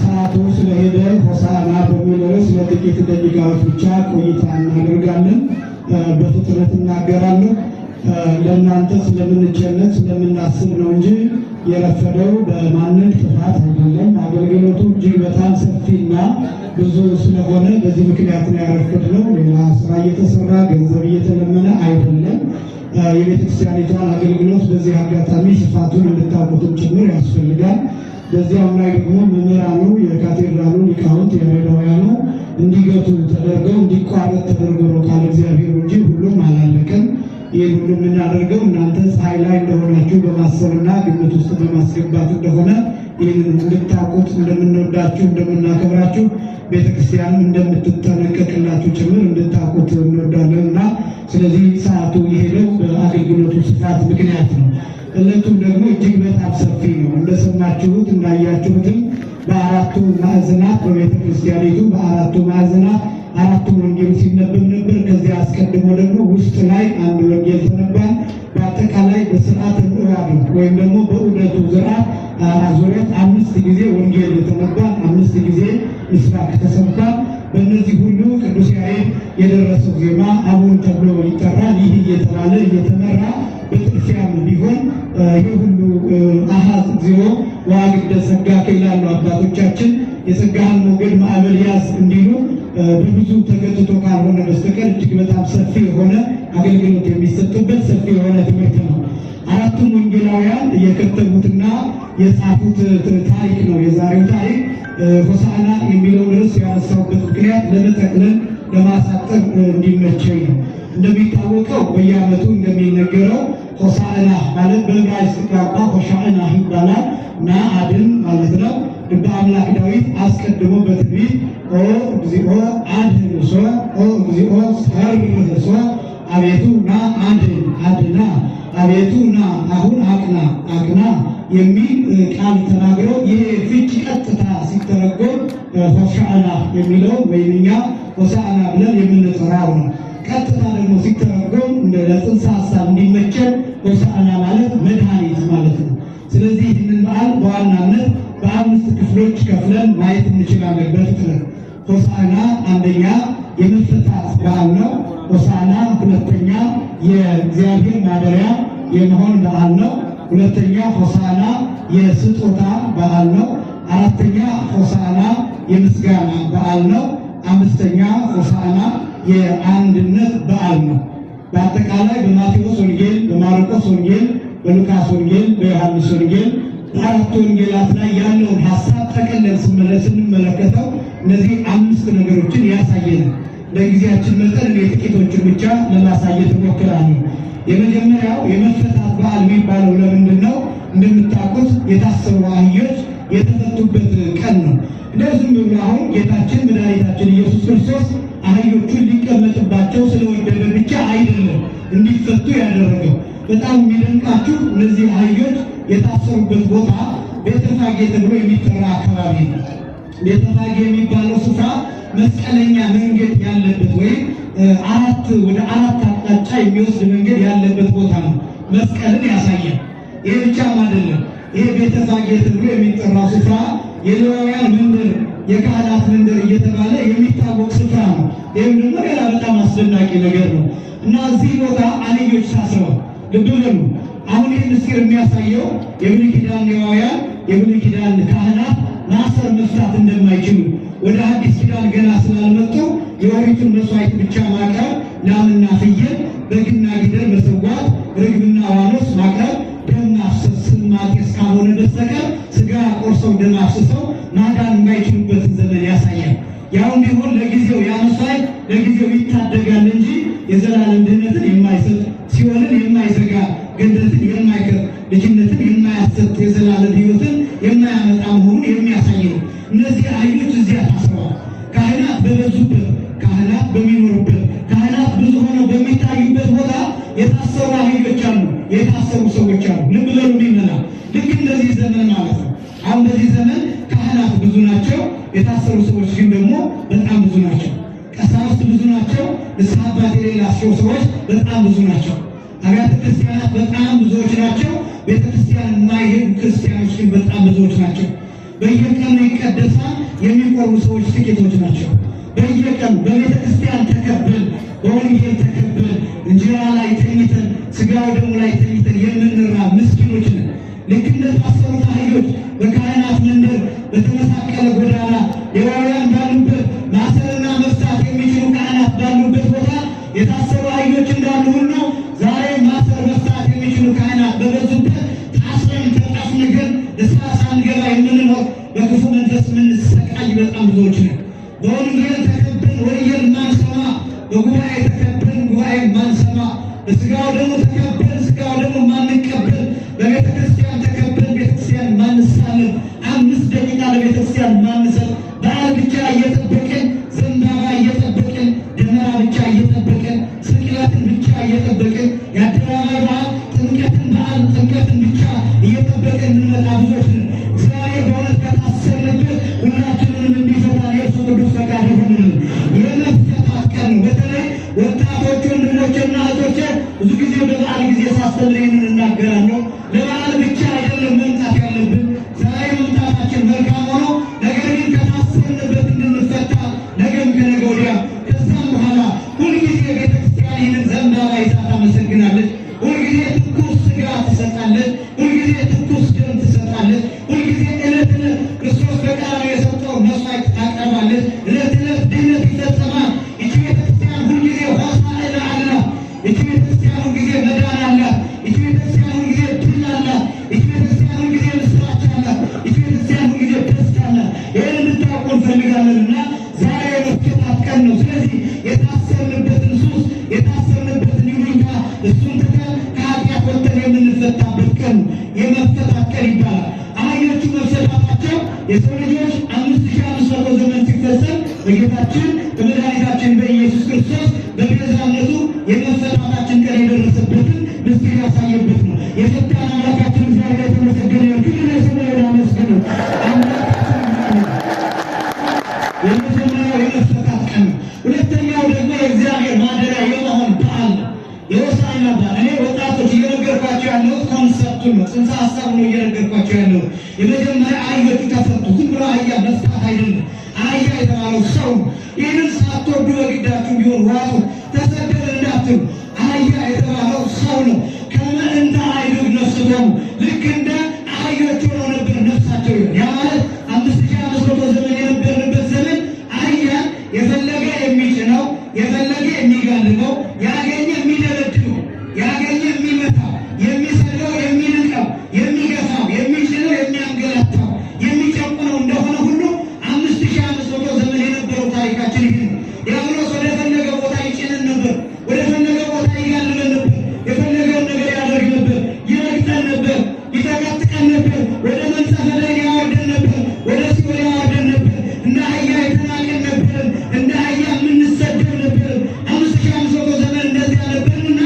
ሰዓቱ ስለሄደ ሆሳዕና በሚል ርዕስ ለጥቂት ደቂቃዎች ብቻ ቆይታ እናደርጋለን። በፍጥነት እናገራለሁ። ለእናንተ ስለምንጨነቅ ስለምናስብ ነው እንጂ የረፈደው በማንም ጥፋት አይደለም። አገልግሎቱ እጅግ በጣም ሰፊና ብዙ ስለሆነ በዚህ ምክንያት ነው ያረፈድነው። ሌላ ስራ እየተሰራ ገንዘብ እየተለመነ አይደለም። የቤተክርስቲያኒቷን አገልግሎት በዚህ አጋጣሚ ስፋቱን እንድታውቁትም ጭምር ያስፈልጋል። በዚያም ላይ ደግሞ መምህራኑ፣ የካቴድራሉ ሊቃውንት፣ የያሬዳውያኑ እንዲገቱ ተደርገው እንዲቋረጥ ተደርጎ ነው ቃለ እግዚአብሔሩ እንጂ ሁሉም አላለቀም። ይህን ሁሉ የምናደርገው እናንተ ፀሐይ ላይ እንደሆናችሁ በማሰብና ግምት ውስጥ በማስገባት እንደሆነ ይህንን እንድታውቁት፣ እንደምንወዳችሁ፣ እንደምናከብራችሁ፣ ቤተክርስቲያንም እንደምትጠነቀቅላችሁ ጭምር እንድታውቁት እንወዳለን እና ስለዚህ ሰዓቱ የሄደው በአገልግሎቱ ስፋት ምክንያት ነው። ዕለቱም ደግሞ እጅግ በጣም ሰፊ ነው። እንደሰማችሁት እንዳያችሁትም በአራቱ ማዕዘናት በቤተ ክርስቲያኒቱ በአራቱ ማዕዘናት አራቱ ወንጌል ሲነበብ ነበር። ከዚያ አስቀድሞ ደግሞ ውስጥ ላይ አንድ ወንጌል ተነቧል። በአጠቃላይ በስርዓተ ምዕራዱ ወይም ደግሞ በዑደቱ ዝርዓት ዙረት 5 ጊዜ ወንጌል ተነቧል። 5 ጊዜ ምስባክ ተሰብኳል። በእነዚህ ሁሉ ቅዱስ ያሬድ የደረሰው ዜማ አቡን ተብሎ ይጠራል። ይህ እየተባለ እየተመራ በጥርፊያም ቢሆን ይህ ሁሉ አሃዝ እግዚኦ ወአግደ ጸጋከ ይላሉ አባቶቻችን። የጸጋህን ሞገድ ማዕበል ያዝ እንዲሉ በብዙ ተገትቶ ካልሆነ በስተቀር እጅግ በጣም ሰፊ የሆነ አገልግሎት የሚሰጥበት ሰፊ የሆነ ትምህርት ነው። አራቱም ወንጌላውያን የከተቡትና የጻፉት ታሪክ ነው የዛሬው ታሪክ። ሆሳዕና የሚለውን ርዕስ ያነሳሁበት ምክንያት ለመጠቅለል ለማሳጠር እንዲመቸኝ ነው። እንደሚታወቀው በየዓመቱ እንደሚነገረው ሆሳዕና ማለት በዕብራይስጥ ቋንቋ ሆሻዕና ይባላል እና አድን ማለት ነው። ልበ አምላክ ዳዊት አስቀድሞ በትንቢት ኦ እግዚኦ አድኅንሶ፣ ኦ እግዚኦ ሠርሕሶ፣ አቤቱ ና አድን አድና፣ አቤቱ ና አሁን አቅና አቅና የሚል ቃል ተናግሮ ይሄ ፍች ቀጥታ ሲተረጎም ሆሻዕና የሚለው ወይም እኛ ሆሳዕና ብለን የምንጠራው ነው። ቀጥታ ደግሞ ሲተረጎም እንደ ለጽንሰ ሐሳብ እንዲመቸን ሆሳዕና ማለት መድኃኒት ማለት ነው። ስለዚህ ይህንን በዓል በዋናነት በ5 ክፍሎች ከፍለን ማየት እንችላለን በፍጥነት። ሆሳዕና አንደኛ የመፈታት በዓል ነው። ሆሳዕና ሁለተኛ የእግዚአብሔር ማደሪያ የመሆን በዓል ነው። ሁለተኛ ሆሳዕና የስጦታ በዓል ነው። አራተኛ ሆሳዕና የምስጋና በዓል ነው። አምስተኛ ሆሳዕና የአንድነት በዓል ነው። በአጠቃላይ በማቴዎስ ወንጌል፣ በማርቆስ ወንጌል፣ በሉቃስ ወንጌል፣ በዮሐንስ ወንጌል በአራቱ ወንጌላት ላይ ያለውን ሐሳብ ጠቅልለን ስንመለከተው እነዚህ 5 ነገሮችን ያሳየናል። ለጊዜያችን መጠን እኔ ጥቂቶችን ብቻ ለማሳየት እሞክራለሁ። የመጀመሪያው የመፈታት በዓል የሚባለው ለምንድን ነው? እንደምታውቁት የታሰሩ አህዮች የተፈቱበት ቀን ነው። እንደዚሁም ብሎ አሁን ጌታችን መድኃኒታችን ኢየሱስ ክርስቶስ አህዮቹን ሊቀመጥባቸው ስለወደደ ብቻ አይደለም እንዲፈቱ ያደረገው። በጣም የሚደንቃችሁ እነዚህ አህዮች የታሰሩበት ቦታ ቤተፋጌ ተብሎ የሚጠራ አካባቢ ነው። ቤተፋጌ የሚባለው ስፍራ መስቀለኛ መንገድ ያለበት ወይም ወደ አራት አቅጣጫ የሚወስድ መንገድ ያለበት ቦታ ነው። መስቀልን ያሳያል። ይሄ ብቻም አይደለም። ይሄ ቤተፋጌ ተብሎ የሚጠራው ስፍራ የሌዋውያን መንደር፣ የካህናት መንደር እየተባለ የሚታወቅ ስፍራ ነው። ይሄም ደግሞ ሌላ በጣም አስደናቂ ነገር ነው እና እዚህ ቦታ አህዮች ታስረዋል። ልብ በሉ። አሁን ይህ ምስጢር የሚያሳየው የብሉይ ኪዳን ሌዋውያን፣ የብሉይ ኪዳን ካህናት ማሰር መፍታት እንደማይችሉ፣ ወደ አዲስ ኪዳን ገና ስላልመጡ የኦሪቱን መስዋዕት ብቻ ማቅረብ፣ ላምና ፍየል፣ በግና ጊደር መሰዋት፣ ርግብና ዋኖስ ማቅረብ፣ ደም ማፍሰስ፣ ስም ማጤስ ካልሆነ በስተቀር ስጋ ቆርሰው ደም አፍስሰው ማዳን የማይችሉበትን ዘመን ያሳያል። ያው ቢሆን ለጊዜው ያ መስዋዕት ለጊዜው ይታደጋል እንጂ የዘላለም ድህነትን የማይሰጥ፣ ሲኦልን የማይዘጋ፣ ገነትን የማይከፍት፣ ልጅነትን የማያሰጥ፣ የዘላለም ሕይወትን የማያመጣ መሆኑን የሚያሳይ ነው። እነዚህ አህዮች እዚያ ታስረዋል። ካህናት በበዙበት፣ ካህናት በሚኖሩበት፣ ካህናት ብዙ ሆነው በሚታዩበት ቦታ የታሰሩ አህዮች አሉ፣ የታሰሩ ሰዎች አሉ። ልብ በሉ ምዕመናን፣ ልክ እንደዚህ ዘመን ማለት ነው። አሁን በዚህ ዘመን ካህናት ብዙ ናቸው፣ የታሰሩ ሰዎች ግን ደግሞ በጣም ብዙ ናቸው። ቀሳውስት ብዙ ናቸው፣ ንስሐ አባት የሌላቸው ሰዎች በጣም ብዙ ናቸው። አብያተ ክርስቲያናት በጣም ብዙዎች ናቸው፣ ቤተክርስቲያን የማይሄዱ ክርስቲያኖች ግን በጣም ብዙዎች ናቸው። በየቀኑ ይቀደሳል። የሚቆርቡ ሰዎች ጥቂቶች ናቸው። በየቀኑ በቤተክርስቲያን ተከበን፣ በወንጌል ተከበን፣ እንጀራ ላይ ተኝተን፣ ስጋው ደሙ ላይ ተኝተን የምንራብ ምስኪኖች ነን። ልክ እንደታሰሩት አህዮች በካህናት መንደር በተመሳቀለ ጎዳና ሌዋውያን ባሉበት፣ ማሰርና መፍታት የሚችሉ ካህናት ባሉበት ቦታ የታሰሩ አህዮች እንዳሉ ሁሉ ዛሬ ማሰር መፍታት የሚችሉ ካህናት በበዙበት ታስረን ተጠፍንገን ንስሐ ሳንገባ የምንኖር፣ በክፉ መንፈስ የምንሰቃይ በጣም ብዙዎች ነን። በወንጌል ተከበን ወንጌል ማንሰማ፣ በጉባኤ ተከበን ጉባኤ ማንሰማ፣ በስጋው ደግሞ ተከበን ስጋው ደግሞ ማንቀበል፣ በቤተ ክርስቲያን ተከበን ቤተ ክርስቲያን ማንሳለን፣ 5 ደቂቃ ለቤተ ክርስቲያን ማንሰጥ፣ በዓል ብቻ እየጠበቅን፣ ዘንባባ እየጠበቅን፣ ደመራ ብቻ እየጠበቅን፣ ስቅለትን ብቻ እየጠበቅን፣ የአደባባይ በዓል ጥምቀትን በዓል ጥምቀትን ብቻ እየጠበቅን እንመጣ ብዙዎች ነን። እግዚአብሔር በእውነት ከታሰርንበት ሁላችንንም እንዲፈታ የእርሱ ቅዱስ ፈቃድ ይሁንልን። የመፈታት ቀን ነው። በተለይ ወጣቶች ወንድሞቼና እህቶቼ፣ ብዙ ጊዜ በበዓል ጊዜ ሳስተምር ይህንን እናገራለሁ። ለበዓል ብቻ አይደለም መምጣት ያለብን። ዛሬ መምጣታችን መልካም ሆኖ ነገር ግን ከታሰርንበት እንድንፈታ ነገም ከነገ ወዲያ ከዛም በኋላ ሁልጊዜ ቤተክርስቲያን ይህንን ዘንባባ ይዛ ታመሰግናለች። ሁልጊዜ ትኩስ ስጋ ትሰጣለች። ሁልጊዜ ትኩስ ደም ትሰጣለች። ሁልጊዜ ዕለት ዕለት ክርስቶስ በቀራንዮ የሰጠው መስዋዕት ታቀርባለች። ዕለት ዕለት ድኅነት ይፈጸማል። ይቺ ቤተክርስቲያን ሁልጊዜ ሆሳዕና አላት። ይቺ ቤተክርስቲያን ሁልጊዜ መዳን አላት። ይቺ ቤተክርስቲያን ሁልጊዜ ድል አላት። ይቺ ቤተክርስቲያን ሁልጊዜ ምስራች አላት። ይቺ ቤተክርስቲያን ሁልጊዜ ደስታ አላት። ይህን እንድታውቁ እንፈልጋለን እና ዛሬ የመፈታት ቀን ነው። ስለዚህ የታሰርንበትን ሱስ፣ የታሰርንበትን ይሉኝታ እሱን ትተን ከኃጢአት ወጥተን የምንፈታበት ቀን ነው። የመፈታት ቀን ይባላል። አህዮቹ መፈታታቸው የሰው ልጆች 5500 ዘመን ሲፈጸም በጌታችን በመድኃኒታችን በኢየሱስ ክርስቶስ በቤዛነቱ የመፈታታችን ቀን የደረሰበትን ምስጢር ያሳየበት ነው። የፈታን አምላካችን እግዚአብሔር የተመሰገነ ይሁን። ክብር ለስሙ ይሁን። አመስግኑ አምላካችን እግዚአብሔር። የመጀመሪያው የመፈታት ቀን ነው። ሁለተኛው ደግሞ የእግዚአብሔር ማደሪያ የመሆን በዓል ነው። የሆሳዕና በዓል። እኔ ወጣቶች እየነገርኳቸው ያለሁት concept ኡን ነው፣ ጽንሰ ሀሳቡ ነው እየነገርኳቸው ያለሁት። የመጀመሪያ አህዮቹ ተፈቱ። ዝም ብሎ አህያ መፍታት አይደለም። አህያ የተባለው ሰው ነው። ይህንን ሳትወዱ በግዳችሁ ቢሆን ዋጡ፣ ተሰደን እንዳትሉ። አህያ የተባለው ሰው ነው። ከመ እንተ አእዱግ ነፍስቶሙ፣ ልክ እንደ አህዮች ሆነው ነበር ነፍሳቸው ይላል። ያ ማለት 5500 ዘመን የነበርንበት ዘመን አህያ የፈለገ የሚጭነው፣ የፈለገ የሚጋልበው፣ ያገኘ የሚደበድበው፣ ያገኘ የሚመታው፣ የሚሰድበው፣ የሚንቀው፣ የሚገፋው፣ የሚጭነው፣ የሚያንገላታው፣ የሚጨቁነው እንደሆነ ሁሉ 5500 ዘመን የነበረው ታሪካችን ይህ ነው። ዲያብሎስ ወደ ፈለገ ቦታ ይጭነን ነበር። ወደ ፈለገ ቦታ ይጋልበን ነበር። የፈለገውን ነገር ያደርግ ነበር። ይረግጠን ነበር። ይጠቀጥቀን ነበር። ወደ መንጸፈ ላይ ያወርደን ነበር። ወደ ሲኦል ያወርደን ነበር። እንደ አህያ የተናቅን ነበርን። እንደ አህያ የምንሰደብ ነበርን። 5500 ዘመን እንደዚያ ነበርንና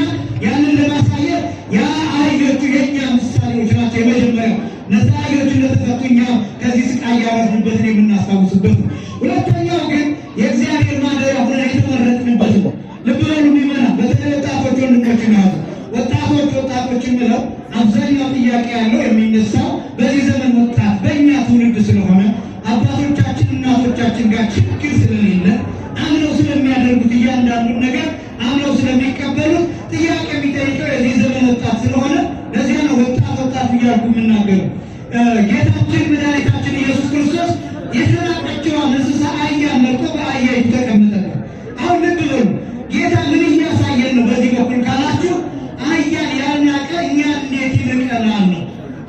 ያንን ለማሳየት ያ አህዮቹ የእኛ ምሳሌዎች ናቸው። የመጀመሪያው እነዛ አህዮች እንደተፈቱ እኛ ከዚህ ስቃይ ያረፍንበትን የምናስታውስበት ነው። ሁለተኛው ግን የእግዚአብሔር ማደሪያ ሆነን የተመረጥንበት ነው። ልብ በሉ ምዕመናን፣ በተለይ ወጣቶች ወንድሞች ናቸው። ወጣቶች ወጣቶች የምለው አብዛኛው ጥያቄ ያለው የሚነሳው በዚህ ዘመን ወጣት በእኛ ትውልድ ስለሆነ፣ አባቶቻችን እናቶቻችን ጋር ችግር ስለሌለ፣ አምነው ስለሚያደርጉት፣ እያንዳንዱን ነገር አምነው ስለሚቀበሉት ጥያቄ የሚጠይቀው የዚህ ዘመን ወጣት ስለሆነ ለዚያ ነው ወጣት ወጣት እያልኩ የምናገረው። ጌታችን መድኃኒታችን ኢየሱስ ክርስቶስ የተናቀችዋን እንስሳ አህያ መርጦ በአህያይቱ ተቀመጠበት። አሁን ልብ በሉ፣ ጌታ ምን እያሳየን ነው? በዚህ በኩል ካላችሁ አህያን ያልናቀ እኛን እንዴት ይንቀናል ነው።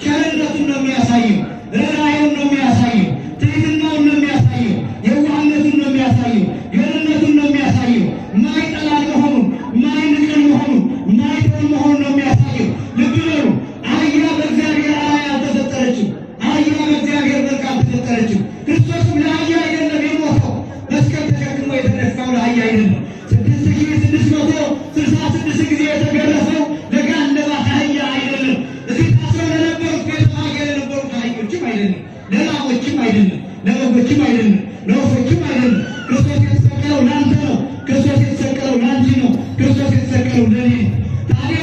ቸርነቱን ነው የሚያሳየው፣ ርኅራኄውን ነው የሚያሳየው፣ ትሕትናውን ነው የሚያሳየው፣ የዋህነቱን ነው የሚያሳየው፣ ገርነቱን ነው የሚያሳየው፣ ማይጠላን መሆኑን፣ ማይንቀን መሆኑን፣ ማይተውን መሆኑን ነው የሚያሳየው። ልብ በሉ፣ አህያ በእግዚአብሔር አርአያ አልተፈጠረችም። አህያ በእግዚአብሔር መልክ አልተፈጠረችም። ክርስቶስም ለአህያ አይደለም የሞተው። መስቀል ተሸክሞ የተደፋው ለአህያ አይደለም። 6666 ጊዜ የተገረፈው ለጋለባት አህያ አይደለም። እዚህ ታስረው ለነበሩት ቤተ ለነበሩት አህዮችም አይደለም፣ ለላሞችም አይደለም፣ ለበጎችም አይደለም፣ ለወፎችም አይደለም። ክርስቶስ የተሰቀለው ለአንተ ነው። ክርስቶስ የተሰቀለው ለአንቺ ነው። ክርስቶስ የተሰቀለው ለእኔ ነው። ታዲያ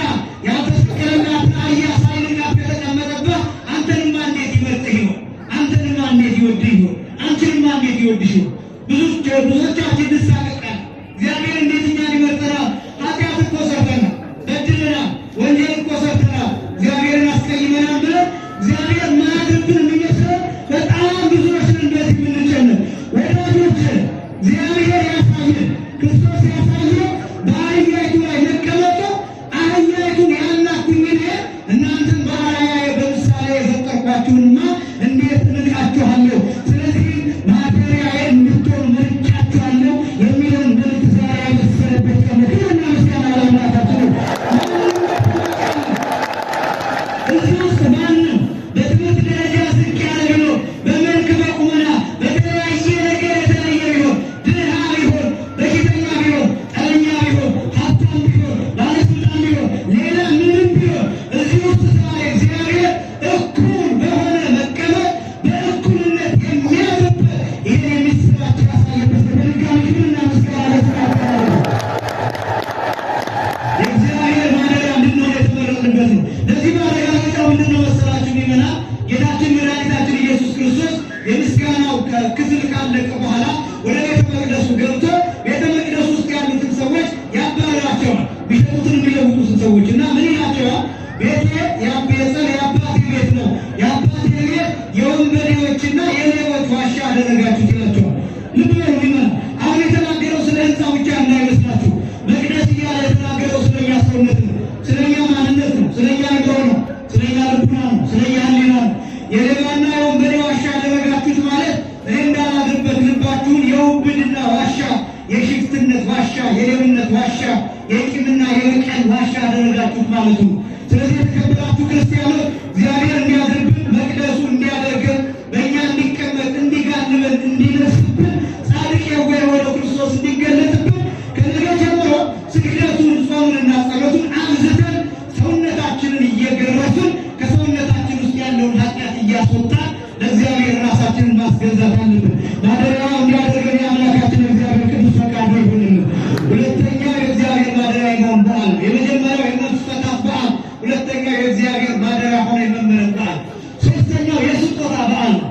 ያልተሰቀለላትን አህያ ሳይንቃት ከተቀመጠበት አንተንማ እንዴት ይመርጥህ ይሆን? አንተንማ እንዴት እንዴት ይወድሽ ይሆን? ብዙዎቻችን እንሳቀቃለን። እግዚአብሔር እንዴት እኛን ይመርጠናል? ኃጢአት እኮ ሰርተናል፣ በድለናል፣ ወንጀል እኮ ሰርተናል፣ እግዚአብሔርን አስቀይመናል ብለን እግዚአብሔር ማያድርብን የሚመስለን በጣም ብዙዎች ነን እንደዚህ የምንጨነቅ። ወዳጆች፣ እግዚአብሔር ያሳየን፣ ክርስቶስ ያሳየን በአህያይቱ ላይ መቀመጡ፣ አህያይቱን ያላኩኝ እኔ እናንተን በአርአያዬ በምሳሌ የፈጠርኳችሁንማ እንዴት እንቃችኋለሁ? ስለዚህም ማደሪያዬ እንድትሆኑ መርጫችኋለሁ የሚለውን መልእክት ዛሬ ያበሰረበት ቀን ነው። ክብርና ምስጋና ለአምላካችን ይሁን። እዚህ ውስጥ ማንም በትምህርት ደረጃ ዝቅ ያለ ቢሆን፣ በመልክ በቁመና በተለያየ ነገር የተለየ ቢሆን፣ ድሃ ቢሆን፣ በሽተኛ ቢሆን፣ ጠለኛ ቢሆን፣ ሀብታም ቢሆን፣ ባለስልጣን ቢሆን፣ ሌላ ምንም ቢሆን፣ እዚህ ውስጥ ዛሬ እግዚአብሔር እኩል በሆነ መቀመጥ በእኩልነት የሚያድርበት ይህን የምስራች ያሳየበት ነው። በድጋሚ ክብርና ምስጋና ለስሙ። የእግዚአብሔር ማደሪያ እንድንሆን የተመረጥንበት ነው። ለዚህ ማረጋገጫው ምንድን ነው መሰላችሁ? ምእመናን፣ ጌታችን መድኃኒታችን ኢየሱስ ክርስቶስ የምስጋናው ክፍል ካለቀ በኋላ ወደ ቤተ መቅደሱ ገብቶ ቤተ መቅደሱ ውስጥ ያሉትን ሰዎች ያባርራቸዋል። የሚሸጡትን የሚለውጡትን ሰዎች። እና ምን ይላቸዋል? ቤቴ የአባቴ ቤት ነው፣ የአባቴ ቤት የወንበዴዎችና የሌቦች ዋሻ አደረጋችሁት ይላቸዋል። ልብ በሉ ምእመናን፣ አሁን የተናገረው ስለ ሕንፃ ብቻ እንዳይመስላችሁ። መቅደስ እያለ የተናገረው ስለኛ ሰውነት ነው፣ ስለኛ ማንነት ነው፣ ስለኛ አእምሮ ነው፣ ስለኛ ልቡና ነው፣ ስለኛ ሕሊና ነው። የሌባና የወንበዴ ዋሻ ያደረጋችሁት ማለት እኔ እንዳላድርበት ልባችሁን የውብድና ዋሻ፣ የሽፍትነት ዋሻ፣ የሌብነት ዋሻ፣ የቂምና የበቀል ዋሻ ያደረጋችሁት ማለት ነው። ስለዚህ የተከበራችሁ ክርስቲያኖች፣ እግዚአብሔር እንዲያድርብን፣ መቅደሱ እንዲያደርገን፣ በእኛ እንዲቀመጥ፣ እንዲጋልበን፣ እንዲነስብን፣ ጻድቅ የዋህ የሆነው ክርስቶስ እንዲገለጥብን ከነገ ጀምሮ ስግደቱን፣ ጾሙንና ጸሎቱን አብዝተን፣ ሰውነታችንን እየገረፍን፣ ከሰውነታችን ውስጥ ያለውን ኃጢአት እያስወጣን ለእግዚአብሔር ራሳችንን ማስገዛት አለብን። ማደሪያው እንዲያደርገን የአምላካችን እግዚአብሔር ቅዱስ ፈቃዱ ይሁንልን። ሁለተኛው የእግዚአብሔር ማደሪያ የመሆን በዓል ነው። የመጀመሪያው የመፈታት በዓል፣ ሁለተኛው የእግዚአብሔር ማደሪያ ሆኖ የመመረጥ በዓል፣ ሶስተኛው የስጦታ በዓል ነው።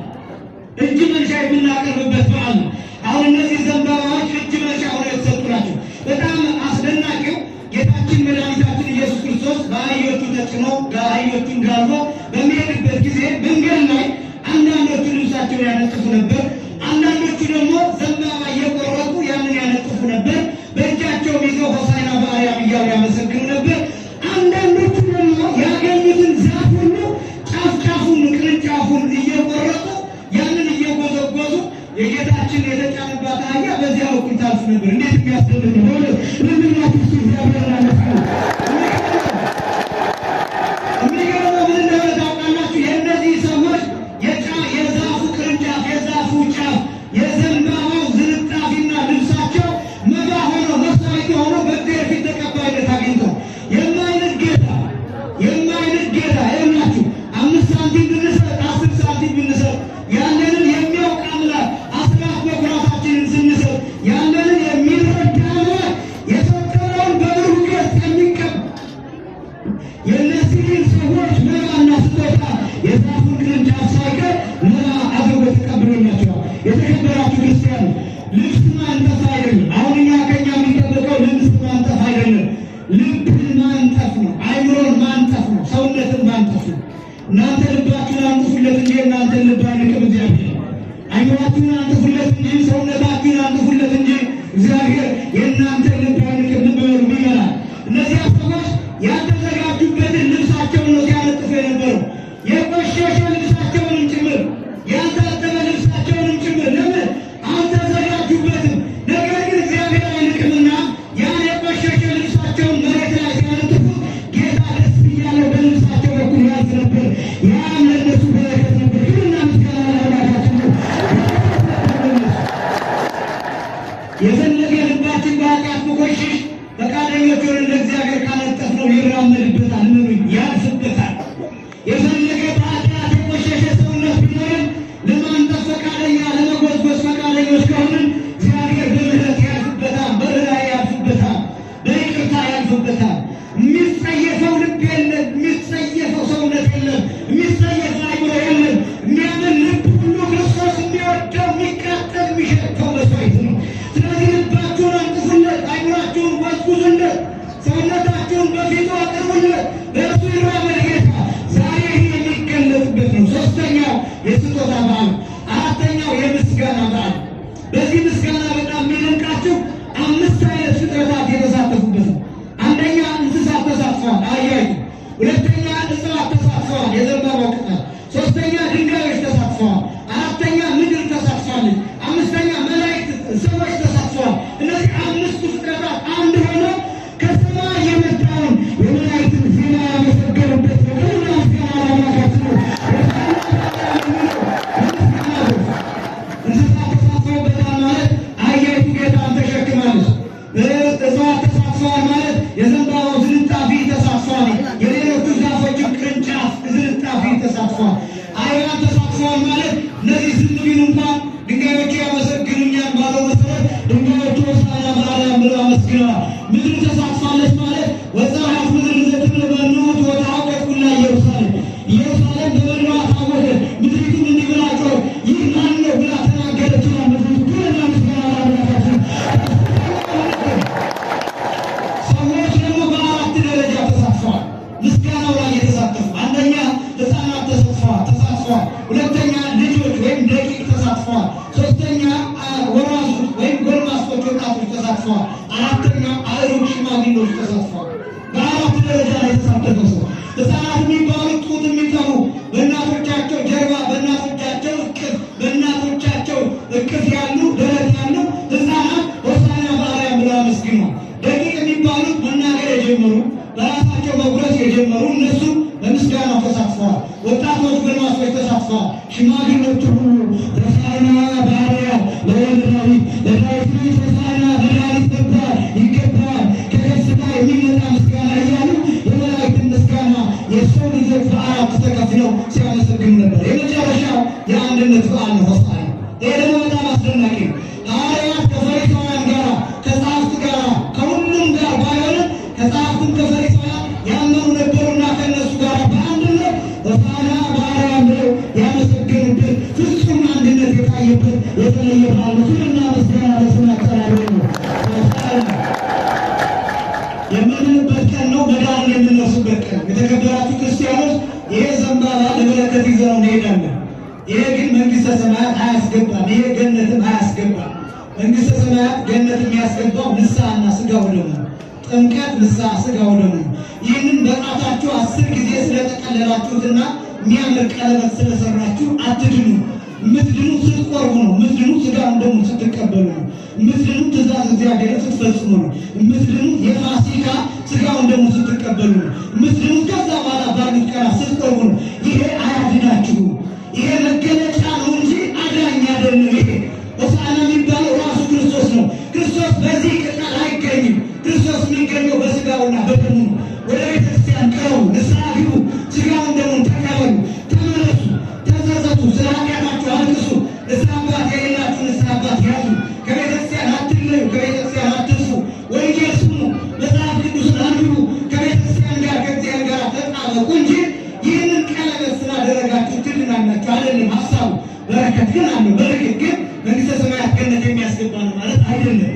እጅ መንሻ የምናቀርብበት በዓል ነው። አሁን እነዚህ ዘንባባዎች እጅ መንሻ ሆነው የተሰጡ ናቸው። በጣም አስደናቂው ጌታችን መድኃኒታችን ኢየሱስ ክርስቶስ በአህዮቹ ተጭኖ፣ አህዮቹን ጋልቦ በሚሄድበት ጊዜ መንገድ ላይ አንዳንዶቹ ልብሳቸውን ያነጥፉ ነበር። አንዳንዶቹ ደግሞ ዘንባባ እየቆረጡ ያንን ያነጥፉ ነበር። በእጃቸውም ይዘው ሆሳዕና በአርያም እያሉ ያመሰግኑ ነበር። አንዳንዶቹ ደግሞ ያገኙትን ዛፍ ሁሉ ጫፍ ጫፉን ቅርንጫፉን እየቆረጡ ያንን እየጎዘጎዙ የጌታችን የተጫነባት አህያ በዚያ በኩል ታልፍ ነበር። እንዴት የሚያስደንቅ ነው! በእውነት ለምናችሁ እስኪ እግዚአብሔርን አመስግኑ። የሚገርመው ምን እንደሆነ ታውቃላችሁ? የእነዚህ ሰዎች የዛፉ ቅርንጫፍ፣ የዛፉ ጫፍ፣ የዘንባባው ዝንጣፊና ልብሳቸው መባ ሆኖ፣ መስዋዕት ሆኖ በእግዚአብሔር ፊት ተቀባይነት አግኝቷል። የማይንቅ ጌታ፣ የማይንቅ ጌታ ይኸውላችሁ፣ 5 ሳንቲም ብንሰጥ፣ 10 ሳንቲም ብንሰጥ፣ ያለንን የሚያውቅ አምላክ፣ አስራት በኩራታችንን ስንሰጥ ያለንን የሚረዳ አምላክ፣ የሰጠነውን በብሩህ ገጽ የሚቀበል፣ የእነዚህን ሰዎች መባና ስጦታ የዛፉን ቅርንጫፍ ሳይቀር መባ አድርጎ ተቀብሎላቸዋል። የተከበራችሁ ክርስቲያኑ፣ ልብስ ማንጠፍ አይደለም። አሁን እኛ ከኛ የሚጠበቀው ልብስ ማንጠፍ አይደለም። ልብን ማንጠፍ ነው። አይምሮን ማንጠፍ ነው። ሰውነትን ማንጠፍ ነው። እናንተ ልባችሁን አንጥፉለት እንጂ እናንተን ልብ አይንቅም እግዚአብሔር። አይምሯችሁን አንጥፉለት እንጂ፣ ሰውነታችሁን አንጥፉለት እንጂ እግዚአብሔር የእናንተን ልብ አይንቅም። ልብ በሉ ምእመናን። እነዚያ ሰዎች ያልተዘጋጁበትን ልብሳቸውን ነው ሲያነጥፉ የነበረው። የቆሸሸ ልብሳቸውንም ጭምር፣ ያልታጠበ ልብሳቸውንም ጭምር። ለምን? አልተዘጋጁበትም። ነገር ግን እግዚአብሔር አይንቅምና ያን የቆሸሸ ልብሳቸውን መሬት ላይ ሲያነጥፉ ጌታ ደስ እያለው በልብሳቸው በኩል ያልፍ ነበር። ያም ለእነሱ በረከት ነበር። ክብርና ምስጋና ለአምላካችን ነው። የፈለገ ልባችን በኃጢአት ቢቆሽሽ ፈቃደኞች ሆነን ለእግዚአብሔር ካነጠፍነው ይራመድበታል፣ እመኑኝ፣ ያልፍበታል። የፈለገ በኃጢአት የቆሸሸ ሰውነት ቢኖርን ለማንጠፍ ፈቃደኛ፣ ለመጎዝጎዝ ፈቃደኞች ከሆንን እግዚአብሔር በምሕረት ያልፍበታል፣ በርኅራኄ ያልፍበታል፣ በይቅርታ ያልፍበታል። የሚጸየፈው ልብ የለም፣ የሚጸየፈው ሰውነት የለም፣ የሚጸየፈው አይምሮ የለም። የሚያምን ልብ ሁሉ ክርስቶስ የሚወደው የሚቀ ሲቃጠል የሚሸተው መስዋዕት ነው። ስለዚህ ልባችሁን አንጥፉለት፣ አይምሯችሁን ጎዝጉዙለት፣ ሰውነታችሁን በፊቱ አቅርቡለት። በእርሱ ይራመድ ጌታ። ዛሬ ይህ የሚገለጽበት ነው። ሶስተኛው የስጦታ በዓል፣ አራተኛው የምስጋና በዓል። በዚህ ምስጋና በጣም የሚደንቃችሁ አምስት አይነት ፍጥረታት የተሳተፉበት ነው። አንደኛ እንስሳት ተሳትፈዋል፣ አህያይቱ። ሁለተኛ እጽዋት ተሳትፈዋል፣ የዘንባባው ቅጠል። ሶስተኛ ድንጋዮች ተሳትፈዋል። አራተኛ ምድር ተሳትፋለች። አምስተኛ መላእክት፣ ሰዎች ተሳትፈዋል። እነዚህ አምስቱ ፍጥረታት አንድ ሆነው ከሰማይ የመጣውን የመላእክትን ዜማ ያመሰገኑበት ነው። ክብርና ምስጋና ለአምላካችን ነው። እንስሳት ተሳትፈውበታል ማለት አህያይቱ ጌታን ተሸክማለች። እጽዋት ተሳትፈዋል ማለት የዘንባባው ዝንጣፊ ተሳትፈዋል። የሌሎቹ ዛፎችን ቅርንጫፍ ዝንጣፊ ተሳትፈዋል። አይዋን ተሳትፈዋል ማለት እነዚህ ዝም ቢሉ እንኳን ድንጋዮቹ ያመሰግኑኛል ባለው መሰረት ድንጋዮቹ ሆሳዕና በአርያም ብለው አመስግነዋል። ምድር ተሳትፋለች ማለት ወፀሐት ምድር ዘትብል መኑ ወተዐወቀት ኩላ ኢየሩሳሌም፣ ኢየሩሳሌም በመናዋ ታወቀች፣ ምድሪቱም እንዲህ ብላ ጮኸች፣ ይህ ማን ነው ብላ ተናገረች ይላል ምድሪቱ። ክብርና ምስጋና ለአምላካችን። ሰዎች ደግሞ በአራት ደረጃ ተሳትፈዋል። ምስጋናው ላይ የተሳተፉ አንደኛ ሕፃናት ተሳትፈዋል። ሁለተኛ ልጆች ወይም ደቂቅ ተሳትፈዋል። ሶስተኛ ወራዙት ወይም ጎልማሶች ወጣቶች ተሳትፈዋል። አራተኛ አእሩግ ሽማግሌዎች ተሳትፈዋል። በአራት ደረጃ ላይ የተሳተፈ ሰው፣ ሕፃናት የሚባሉት ጡት የሚጠቡ፣ በእናቶቻቸው ጀርባ፣ በእናቶቻቸው እቅፍ፣ በእናቶቻቸው እቅፍ ያሉ፣ ደረት ያሉ ሕፃናት ሆሳዕና በአርያም ብለው አመስግነዋል። ደቂቅ የሚባሉት መናገር የጀመሩ፣ በራሳቸው መጉረስ የጀመሩ፣ እነሱ በምስጋናው ተሳትፈዋል። ወጣቶች፣ ጎልማሶች ተሳትፈዋል። ሽማግሌዎቹ ሁሉ ሆሳዕና በአርያም ለወልደ ዳዊት፣ ለዳዊት ልጅ ሆሳዕና መድኃኒት መባል ይገባዋል፣ ከከፍታ የሚመጣ ምስጋና እያሉ የመላእክትን ምስጋና የሰው ልጆች በአራት ተከፍለው ሲያመሰግኑ ነበር። የመጨረሻው የአንድነት በዓል ነው ሆሳዕና። ይሄ ደግሞ በጣም አስደናቂ ነው። ሐዋርያት ከፈሪሳውያን ጋር፣ ከጸሐፍት ጋር፣ ከሁሉም ጋር ባይሆንም ከጸሐፍትም ከፈሪሳውያን ያመኑ ነበሩና ከእነሱ ጋር በአንድነት ሆሳዕና በአርያም ብለው ያመሰገኑበት፣ ፍጹም አንድነት የታየበት የተለየ በዓል ነው። ክብርና ምስጋና ለስም አጠራሩ ነው። ሆሳዕና የምንልበት ቀን ነው። መዳንን የምንወስበት ቀን ነው። የተከበራችሁ ክርስቲያኖች፣ ይሄ ዘንባባ ለበረከት ይዘነው እንሄዳለን። ይሄ ግን መንግስተ ሰማያት አያስገባም። ይሄ ገነትም አያስገባም። መንግስተ ሰማያት ገነት የሚያስገባው ንስሐና ስጋው ደሙ ነው። ጥምቀት፣ ንስሐ፣ ስጋው ደሙ ነው። ይህንን በጣታችሁ 10 ጊዜ ስለጠቀለላችሁትና የሚያምር ቀለበት ስለሰራችሁ አትድኑ። የምትድኑ ስትቆርቡ ነው። የምትድኑ ስጋውን ደሙን ስትቀበሉ ነው። የምትድኑ ትእዛዝ እግዚአብሔርን ስትፈጽሙ ነው። የምትድኑ የፋሲካ ስጋውን ደሙን ስትቀበሉ ነው። የምትድኑ ከዛ በኋላ ባሉት ቀናት ስትቆርቡ ነው። ይሄ አያድናችሁም። ይሄ መገለጫ ነው እንጂ አዳኝ አይደለም። ይሄ ሆሳዕና የሚባለው ራሱ ክርስቶስ ነው። ክርስቶስ በዚህ ቅጠል አይገኝም። ክርስቶስ የሚገኘው በስጋውና በደሙ ነው። ወደ ቤተክርስቲያን ቅረቡ፣ ንስሐ ግቡ፣ ስጋውን ደሙን ተቀበሉ፣ ተመለሱ፣ ተጸጸቱ፣ ስለ ኃጢአታችሁ አልቅሱ። ንስሐ አባት የሌላችሁ ንስሐ አባት ያዙ። ከቤተክርስቲያን አትለዩ፣ ከቤተክርስቲያን አትጥፉ። ወንጌል ስሙ፣ መጽሐፍ ቅዱስን አንብቡ። ከቤተክርስቲያን ጋር ከእግዚአብሔር ጋር ተጣበቁ እንጂ ይህንን ቀለበት ስላደረጋችሁ ትድናላችሁ አይደለም ሀሳቡ። በረከት ግን አለው። በርግጥ ግን መንግስተ ሰማያት ገነት የሚያስገባ ነው ማለት አይደለም።